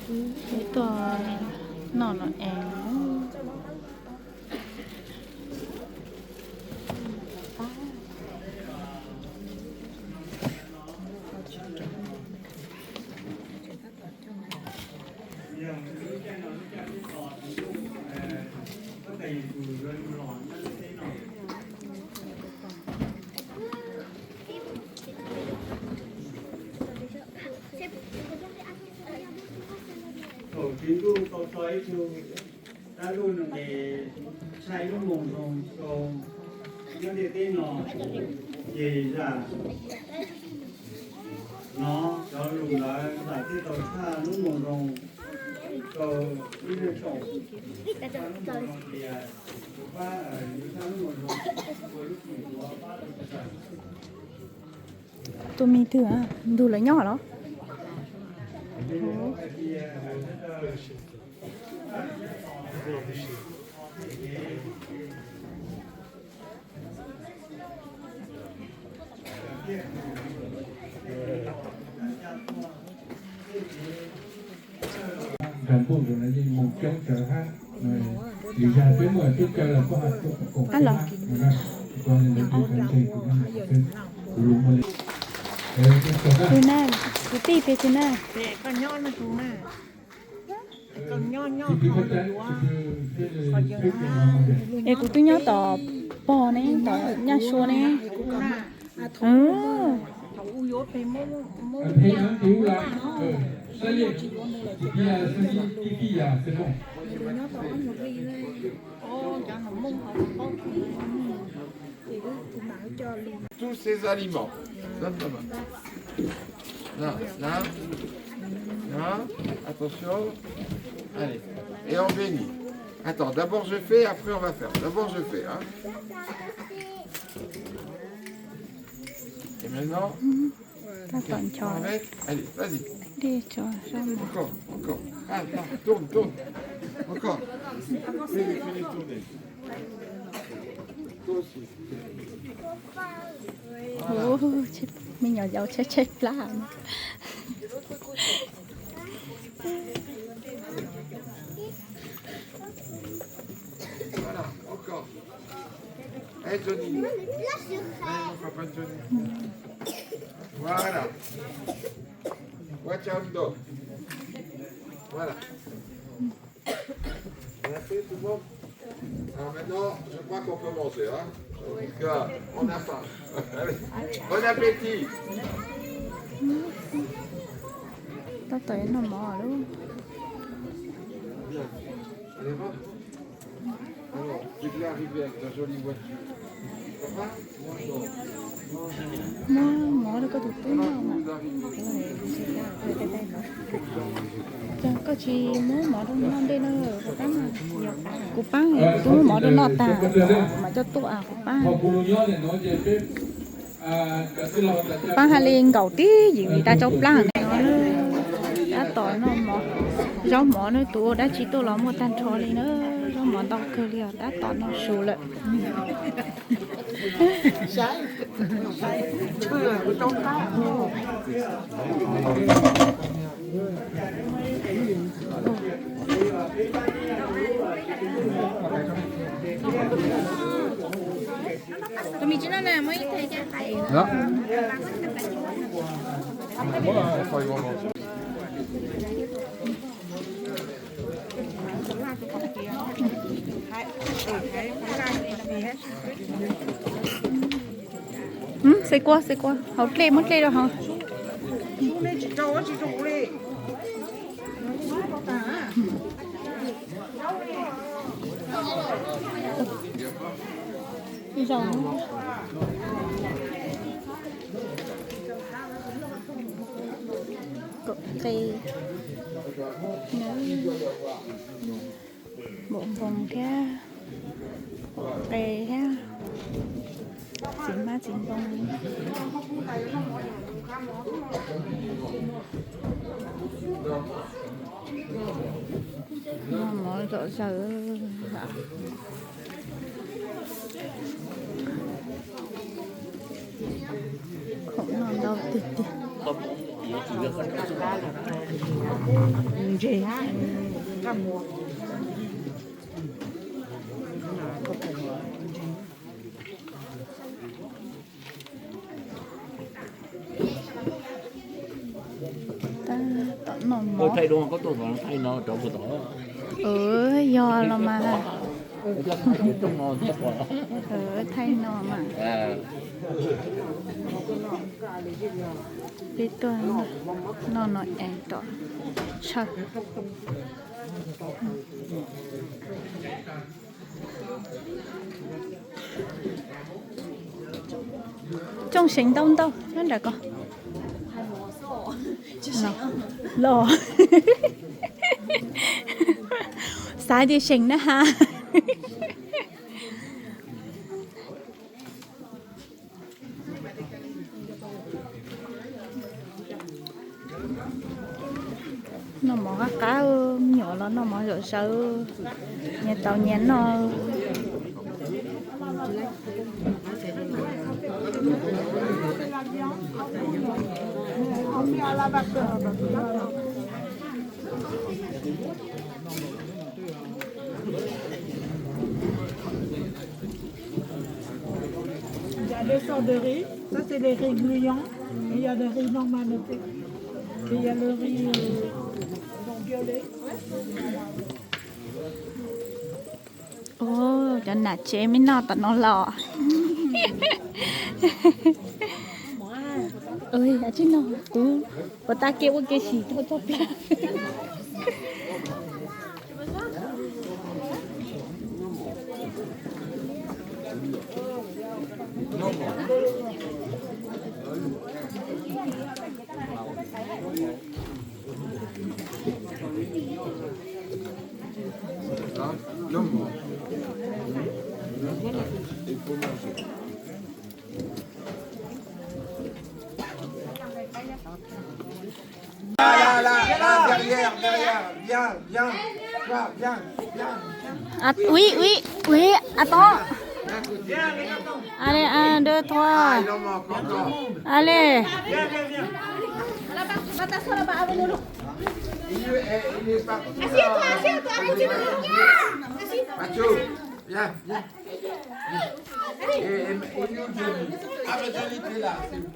Peb tuaj noj no es. Thaum txiv ntuj tau tso ib tug dab laug nws ntawd tshaj lub moo zoo rau nyob ntiaj teb no, ces zam no cov lus ntawd zam thiaj tau tshaj lub moo zoo rau ib leeg tsoom. Tshaj lub moo zoo tias yuav pab, yuav tshaj lub moo zoo ua lub txim ua pab rau sawv daws. Tus me twg ntug lawv nyob los? Nram npuj ntawd yeej mus coob tsawv hab. Lwm zag peb muaj peb caw lawm koj ha tuaj koom peb hab. Tus na, kwv tij tias tus na. Es kuv twb nyob tom pog ne, tom nyaj sua ne. Tous ces aliments. Donne ta main. Là, là, là, attention. Allez. Et on bénit. Attends, d'abord je fais, après on va faire. D'abord je fais, hein. Et maintenant, tab tom ncho. Avec. Allez, vas-y. Dej tso. Encore, encore. Ah, non, tourne, tourne. Encore. Fais, fais tourner. Toi aussi. Ua, me nyuam yaus tshaib tshaib plab. Voilà, encore. Allez, Johnny. Allez, mon copain Johnny. Voilà. Watch out, dog. Voilà. On a fait tout le monde ? Alors maintenant, je crois qu'on peut manger, hein ? Parce que on a faim. Allez, bon appétit. Tab tom noj mov lawm. Bien. Allez, va. Alors, tu es bien arrivé avec ta jolie voiture. Ça va ? Muab mov rau koj tus tub noj mas. Koj tsis muab mov rau noj dej na, kuv paab, kuv paab, kuv twb muab mov rau noj tag, mam coj tuaj, kuv paab. Paab hais li nkaum tib yim vim tas tsau plaab no. Tab tom noj mov, zaub mov na, tus ua dab tsi tuaj los muaj tag nrho li na, zaub mov ntau kawg li os, tab tom noj su lawm. Xav kua, xav kua, hauv dlej, muab dlej rau hauv. Zoo. Kaum qe. Npaum nkoos thiab, qe thiab, txiv hmab txiv ntoo. Noj mov zom zaws. Khoom noj ntau tiag tiag. Tseg. Tom noj mov. Thaij no rov tom. Yog los mas. Thaij no mas. Peb tuaj noj no es tom tshaw. Tsooj seev ntau ntau nyob nram ko. Los xav tias seem na has. Noj mov qab qab, me nyuam los noj mov zom zaws, nyias tau nyias noj. Il y a deux sortes de riz. Ça, c'est les riz gluants. Et il y a le riz normal. Et il y a le riz, euh, violet. Ua cov nam tsev me noj tom no los. Ua tsis no, kuv puas tag kev ua kev sim tau txoj plab. Là, là, là, là, derrière, derrière, viens, viens, toi, viens, viens, viens. À, oui, oui, oui, attends. Allez, un, deux, trois. Allez. Viens, viens, viens. Là-bas, tu vas t'asseoir là-bas avec Lolo. Il est, il est parti là. Assieds-toi, assieds-toi, arrête, tu vas. Assieds-toi. Mathieu, viens, viens. Et, et, et nous, Johnny. Ah, mais Johnny, t'es là, c'est bon.